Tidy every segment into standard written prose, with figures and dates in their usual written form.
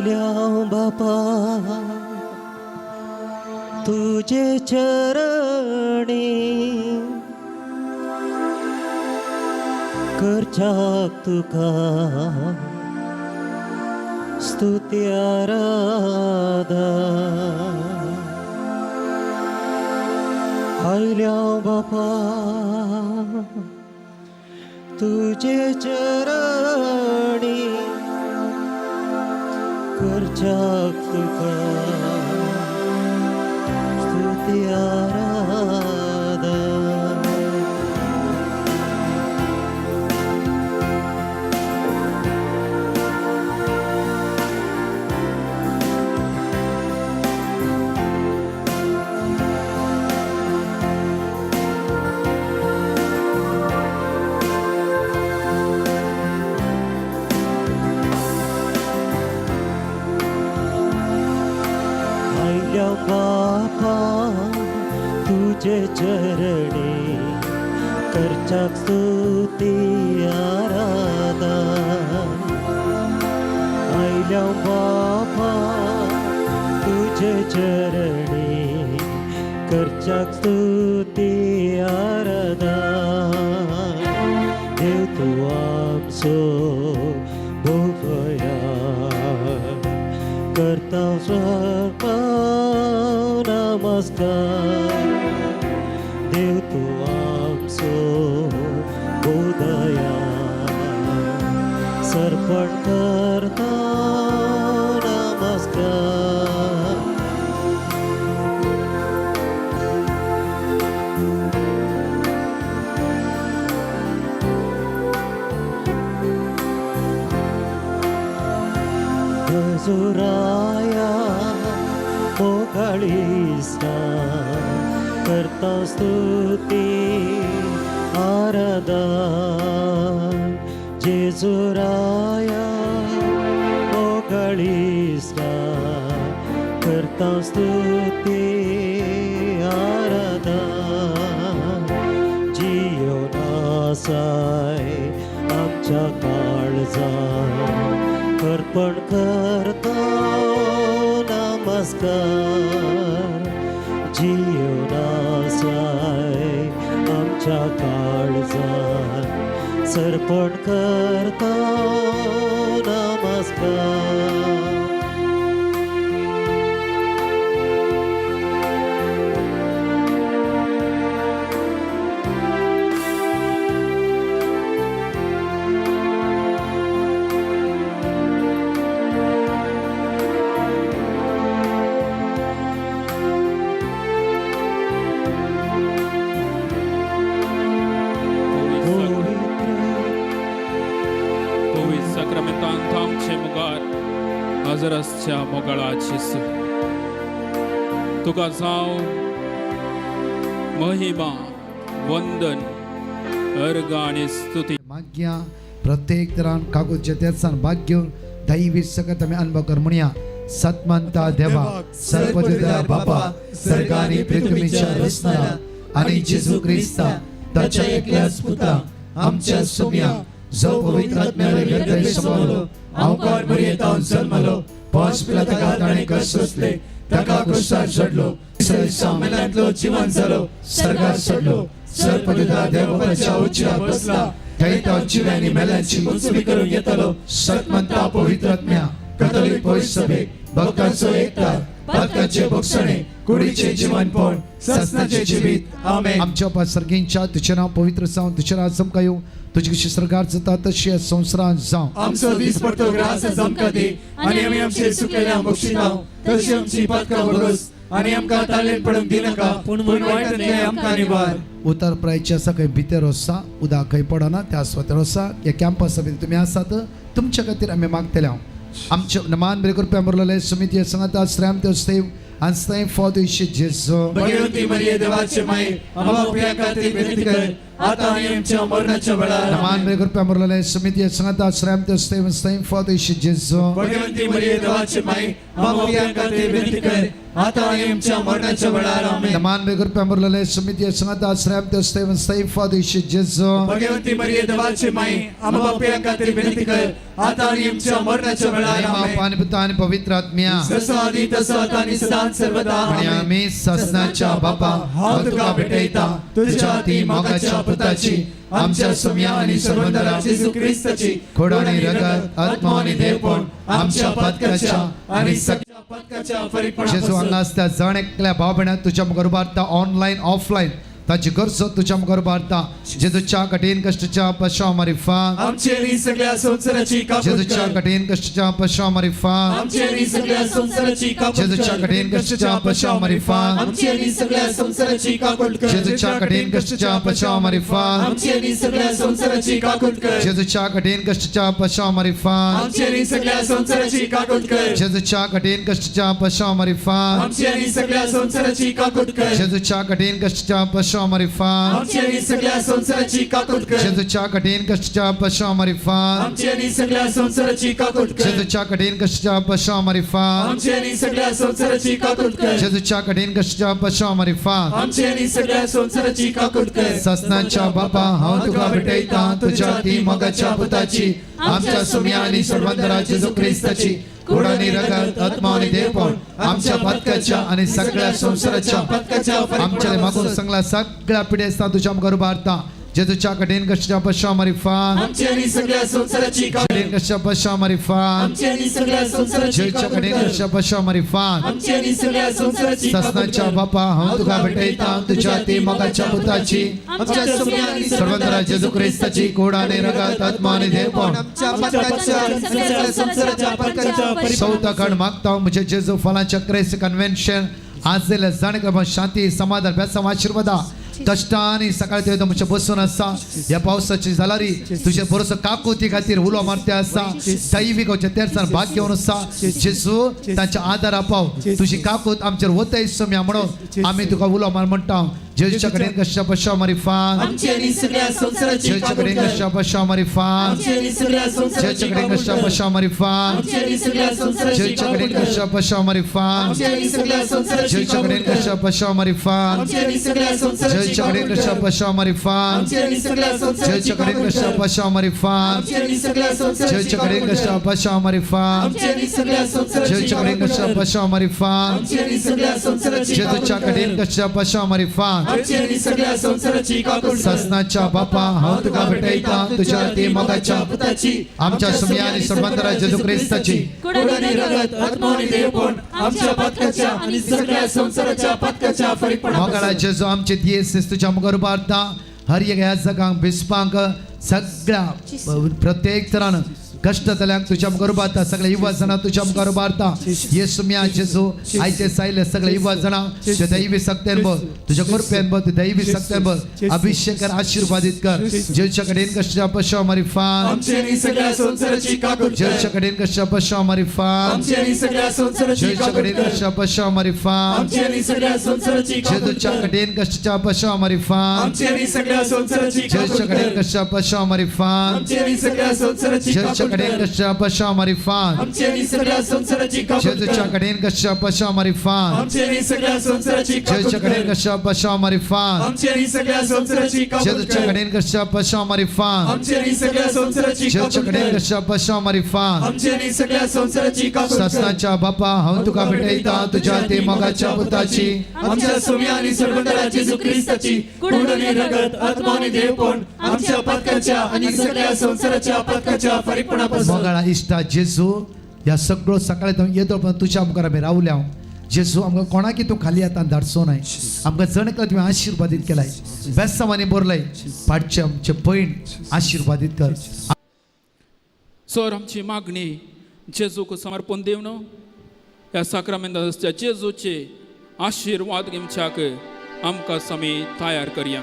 आयल्या बापा तुजे चरणी करच्याक तुका स्तुती आराधा. आयल्या बापा तुजे चरणी करच्याक तुका स्तुती आराधा. आयल्या बापा तुजे चरणी करच्याक स्तुती आराधा. आयल्या बापा तुजे चरणी करच्याक स्तुती आराधा. देव तूं आमचो भोवया करता सर्व नमस्कार. देव तूं आमचो बोधया सर्पण करता नमस्कार. जेजुराया मोगाळीसा करता स्तुती आराधा. जेजुराया मोगाळीसा करता स्तुती आराधा. जियोनासाय आमच्या काळजा अर्पण करता नमस्कार. जियोनासाय आमच्या काळजा सर्पण करता नमस्कार. पवित्र पवित्र साक्रामेंतांत आमचे मुखार हजर आसच्या मोगाळा जेजू, तुका जावं महिमा, वंदन, अर्घ आनी स्तुती. माग्या प्रत्येक तरान कागदच्या तेसान भाग घेवन दैवी सकत आमी अनुभव कर म्हणया. सतमंता देवा, सर्वदिदा बापा, सर्गानी पृथ्वीच्या रचणारा आणि जेजू ख्रिस्ता ताच्या एकल्याच पुता आमच्या सोम्या, जो पवित्र आत्म्याले गर्भे समावलो, अवकार मरियेतावन जन्मलो, पांच पिला ताणें कश्ट सोंसले, ताका क्रुसार चडलो, मेल्यांतलो जिवन जालो, सर्गार चडलो, सर्पदिदा देवबापाच्या उच्चार बसला, थंय तो जिव्यांनी मेल्यांची मुंचबी करून येतलो. सतमंता पवित्र आत्म्या, कथोलिक पवित्र सभेक, भक्तांचो एकता, पातकांचे भोगसणे, कुडीचे जीवनपण, ससनाचे जिवीत. आमेन. आमच्या बापा सर्गींच्या, तुझें नांव पवित्र जावं, तुझें राज आमकां येवं, तुजी कशी सर्गार जाता तशी ह्या संवसारांत जावं. आमचो दीस पडतो ग्रास आमकां दी आनी आमी आमचे चुकलेल्या बक्षिताव तशी आमची पातकां भोगस आनी आमकां तालेन पडूंक दिनाका, पूण वायटांतलें आमकां निवार. उतर प्रायचे आसा खंय भितर आसा, उदक खंय पडना त्या सुवातेर आसा. ह्या कॅम्पसा भितर तुमी आसात, तुमच्या खातीर आमी मागतले. हांव आमचे मान बरे कृपया मुरलेले समिती सांगता श्रेम देव आनी फॉद जेजू. भगवती मरिये, देवाचे माई, आम्हा पाप्यां खातीर विनंती कर, आता आनी आमच्या मरणाच्या वेळार. नमान मेरे कृपया मुरले समिती संगता श्रम ते स्तेम स्तेम फादर जेजू. भगवंती मरिये देवाची माई, आम्हा खातीर विनंती कर, आता आनी आमच्या मरणाच्या वेळार. आमेन. नमान मेरे कृपया मुरले समिती संगता श्रम ते स्तेम स्तेम फादर जेजू. भगवंती मरिये देवाची माई, आम्हा खातीर विनंती कर, आता आनी आमच्या मरणाच्या वेळार. आमेन. पाणी पिता आणि पवित्र आत्म्या. जसो आदी तसो आता आनी सदांच सर्वदा. आणि आमेन. आम्ही ससनाच्या बापा, हांव तुका भेटयता तुझ्या ती मोगाच्या पुताची, आमच्या सुम्या आणि सर्वंदरा जेजू क्रिस्ताची खोड आणि रगत, आत्मा आणि देवपण आमच्या पातकाच्या आणि सगळ्या पातकाच्या जेजू फरीकपणापासून हांगा आसता जण एकल्या भाव भयणां तुज्या मुखार उबारता, ऑनलायन ऑफलायन ताची गरज तुज्या मुखार उबारता. जेजूच्या कठीण कश्टच्या पशा मारिफा आमची आणि सगळ्या संसाराची काकूट जेजूच्या कर. कठीण कश्टच्या पशा मारिफा आमची आणि सगळ्या संसाराची काकूट जेजूच्या कर. कठीण कश्टच्या पशा मारिफा आमची आणि सगळ्या संसाराची काकूट कर. जेजूच्या कठीण कश्टच्या पशा मारिफा आमची आणि सगळ्या संसाराची काकूट कर. जेजूच्या कठीण कश्टच्या पशा मारिफा आमची आणि सगळ्या संसाराची काकूट कर. जेजूच्या कठीण कश्टच्या पशा मारिफा आमची आणि सगळ्या संसाराची काकूट कर. जेजूच्या कठीण कश्टच्या पशा मारिफा आमची आणि सगळ्या संसाराची काकूट कर. जेजूच्या कठीण कश्टच्या पशा मारिफा आमची आणि सगळ्या संसाराची काकूट कर. जेजूच्या कठीण कश्टच्या पशा मारिफा आमची आणि सगळ्या संसाराची काकूट कर. जेजूच्या कठीण कश्टच्या पशा मारिफा आमची आणि सगळ्या संसाराची काकूट कर. ससनाच्या बापा, हांव तुका भेटयता तुझ्या ती मोगाच्या पुताची, आमच्या सुम्या आणि सर्वंतरा जेजू क्रिस्ताची कोड आणि रगत, आत्मा आणि देवपण आमच्या पातकाच्या आणि सगळ्या संसाराच्या पातकाच्या आमच्या मागून संगला सगळ्या पिढ्या तुझ्या मुखार उबारता. जेजूच्या कठीण कश्टच्या पशा मारिफा आमची आणि सगळ्या संसाराची काकूट कठीण कश्टच्या पशा मारिफा आमची आणि सगळ्या संसाराची जेजूच्या काकूट कठीण कर. कश्टच्या पशा मारिफा आमची आणि सगळ्या संसाराची काकूट ससनाच्या कर. बापा, हांव तुका भेटयता तुझ्या ती मोगाच्या पुताची, आमच्या सुम्या आणि सर्वंतरा जेजू क्रिस्ताची कोड आणि रगत, आत्मा आणि देवपण आमच्या पातकाच्या आणि सगळ्या संसाराच्या पातकाच्या चौथा खंड मागता म्हणजे जेजू फलांच्या क्रेस कन्व्हेन्शन आज दिल्या जाण शांती समाधान बेसांव आशीर्वादा कष्टाने सकाळी ते तुमच्या बसून आसा. ह्या पावसाची जालारी तुझे बरोसो काकुती खातीर उलो मारते आसा. दैवीक तेरसान भाग घेवन आसा. जेजू तांच्या आदारा पाव, तुजी काकूत आमचेर वतय सम्या म्हणून आमी तुका उलो मार म्हणटा. जेजूच्या कडेन कश्या पशा मारिफा आमची आणि सगळ्या संसाराची जेजूच्या काकूट कडेन कर. कश्या पशा मारिफा आमची आणि सगळ्या संसाराची जेजूच्या कडेन काकूट कश्या कर. पशा मारिफा आमची आणि सगळ्या संसाराची जेजूच्या काकूट कडेन कर. कश्या पशा मारिफा आमची आणि सगळ्या संसाराची जेजूच्या काकूट कडेन कर. कश्या पशा मारिफा आमची आणि सगळ्या संसाराची जेजूच्या कडेन काकूट कश्या कर. पशा मारिफा आमची आणि सगळ्या संसाराची जेजूच्या कडेन काकूट कश्या कर. पशा मारिफा आमची आणि सगळ्या संसाराची जेजूच्या कडेन काकूट कश्या कर. पशा मारिफा आमची आणि सगळ्या संसाराची जेजूच्या कडेन काकूट कश्या कर. पशा मारिफा आमची आणि सगळ्या संसाराची काकूट जेजूच्या कर. कडेन कश्या पशा मारिफा आमची आणि सगळ्या संसाराची काकूट कर. ससनाच्या बापा, हांव तुका भेटयता तुझ्या ती मोगाच्या पुताची, आमच्या सुम्या आणि सर्वंतरा जेजू क्रिस्ताची कोड आणि रगत, आत्मा आणि देवपण आमच्या पातकाच्या आणि सगळ्या संसाराच्या पातकाच्या मोगाळा फरीकपणापासून जेजू आमचे दियेस तुझ्या मुखार उबारता. हर एक ह्या जगांक बिस्पांक सगळ्या प्रत्येक तरान कश्ट जाल्यांक तुझ्या मुखार उबारता. सगळे युवा जाणां तुझ्या मुखार उबारता. येसू म्या जेजू आयचे सायले सगळे युवा जाणां तुझ्या दैवी सक्त्यान बघ, तुझ्या कृपेन बघ, तुझ्या दैवी सक्त्यान बघ, अभिषेक कर, आशीर्वादित कर. जेजूच्या कडेन कश्टा पशा मारिफा आमची आणि सगळ्या संसाराची काकूट कर. जेजूच्या कडेन कश्टा पशा मारिफा आमची आणि सगळ्या संसाराची जेजूच्या काकूट कडेन कर. कश्टा पशा मारिफा आमची आणि सगळ्या संसाराची काकूट जेजूच्या कर. कडेन कश्टा पशा मारिफा आमची आणि सगळ्या संसाराची काकूट जेजूच्या कडेन कर. कश्टा पशा मारिफा आमची आणि सगळ्या संसाराची जेजूच्या काकूट कडेन कर. कश्टा पशा मारिफा आमची आणि सगळ्या संसाराची काकूट जेजूच्या कर. कडेन कश्टा पशा मारिफा आमची आणि सगळ्या संसाराची काकूट जेजूच्या कडेन कर. कश्टा पशा मारिफा आमची आणि सगळ्या संसाराची काकूट जेजूच्या कर. कडेन कश्टा पशा मारिफा आमची आणि सगळ्या संसाराची जेजूच्या काकूट कडेन कर. कश्टा पशा मारिफा आमची आणि सगळ्या संसाराची काकूट कर. ससनाच्या बापा, हांव तुका भेटयता तुझ्या ते मोगाच्या पुताची, आमच्या सुम्या आणि सर्वंतरा जेजू क्रिस्ताची कोड आणि रगत, आत्मा आणि देवपण आमच्या पातकाच्या आणि सगळ्या संसाराच्या पातकाच्या फरीकपणापासून मोगाळा इश्टा जेजू, ह्या सगळो सकाळी तूं येतो पण तुझ्या मुखार आमी रावल्या. जेजू आमकां कोणाकी तूं खाली आतां धाडचो नाय. आमकां जण एकल्या तुवें आशिर्वादीत केलाय, बेसांवांनी बरलाय, पाडचे आमचे पयण आशिर्वादीत कर. सर आमची मागणी जेजूक समर्पण दिवन ह्या साक्रामेंताच्या जेजूचे आशिर्वाद घेवच्याक आमकां समी तयार करया.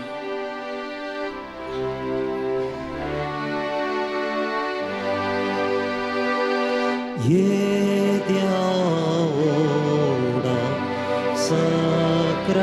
येद्या व्हडा साक्रामेंता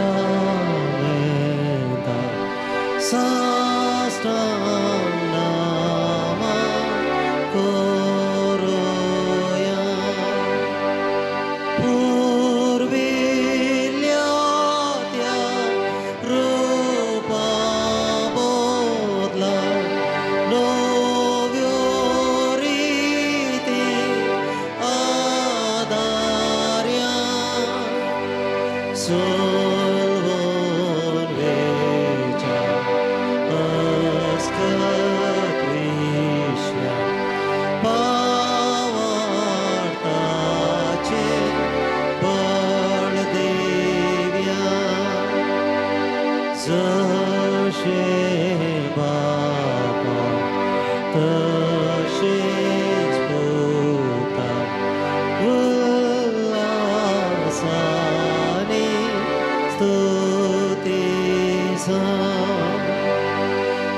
तशेंच पुता उल्हासाने स्तुती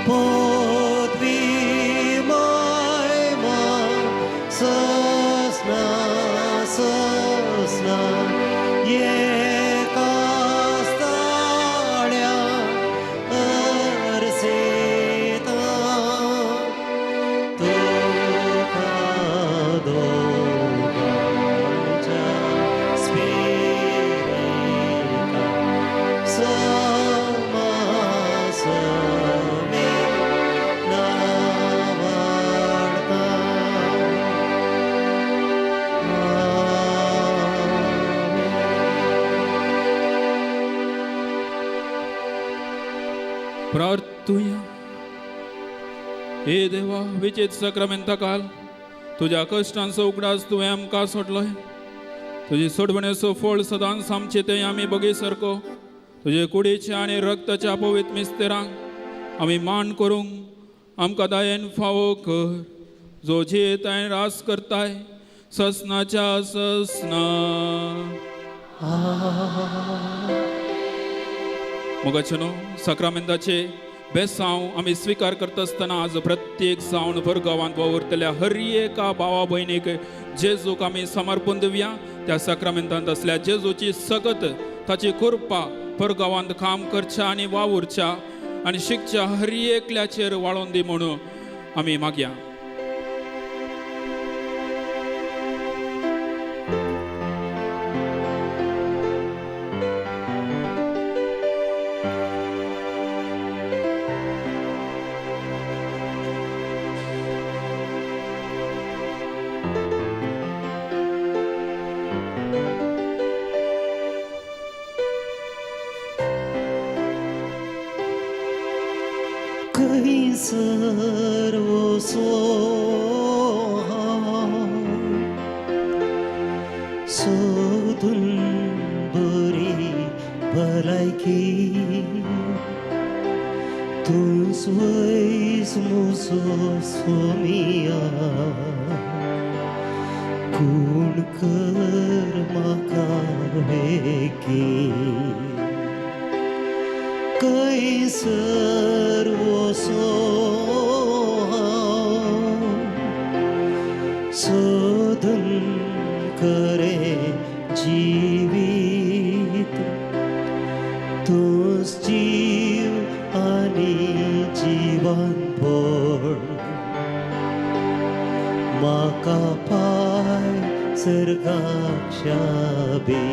पदवी महिमा ससना ससना एका स्थाळ्या अर्सेता तुका दोगांच्या स्पिरिता समासमे नावाडता. प्रार्थुया. हे देवा, विचेत सक्रमेंता काल तुज्या कश्टांचो उगडास तुवें आमकां सोडलोय. तुजी सोडवणेचो फळ सदांच आमचे ते आमी बगी सारको तुजे कुडीच्या आनी रक्ताच्या पवित्र मिस्तेरांक आमी मान करूंक आमकां दयेन फावो कर, जो जियेत आनी रास करताय ससनाच्या ससना. मोगाचे न्हू, साक्रामेंताचे बेसांव आमी स्विकार करता आसतना आज प्रत्येक जावन भरगांवांत वावुरतल्या हर एका भावा भयणीक जेजूक आमी समर्पण दिवया. त्या साक्रामेंतांत असल्या जेजूची सगत ताची कृपा परगांवांत काम करच्या आनी वावुरच्या आनी शिकच्या हर एकल्याचेर वाळोवन दी म्हणून आमी मागया. खंयसर वचो हांव सोदून बरी भलायकी, तूंच वयस म्हजो सोमिया, कोण कर म्हाका वेगी. खंयसर वचो हांव सोदून खरें जिवीत, तूंच जीव आनी जिवानपण, म्हाका पाय सर्गाक शाबी.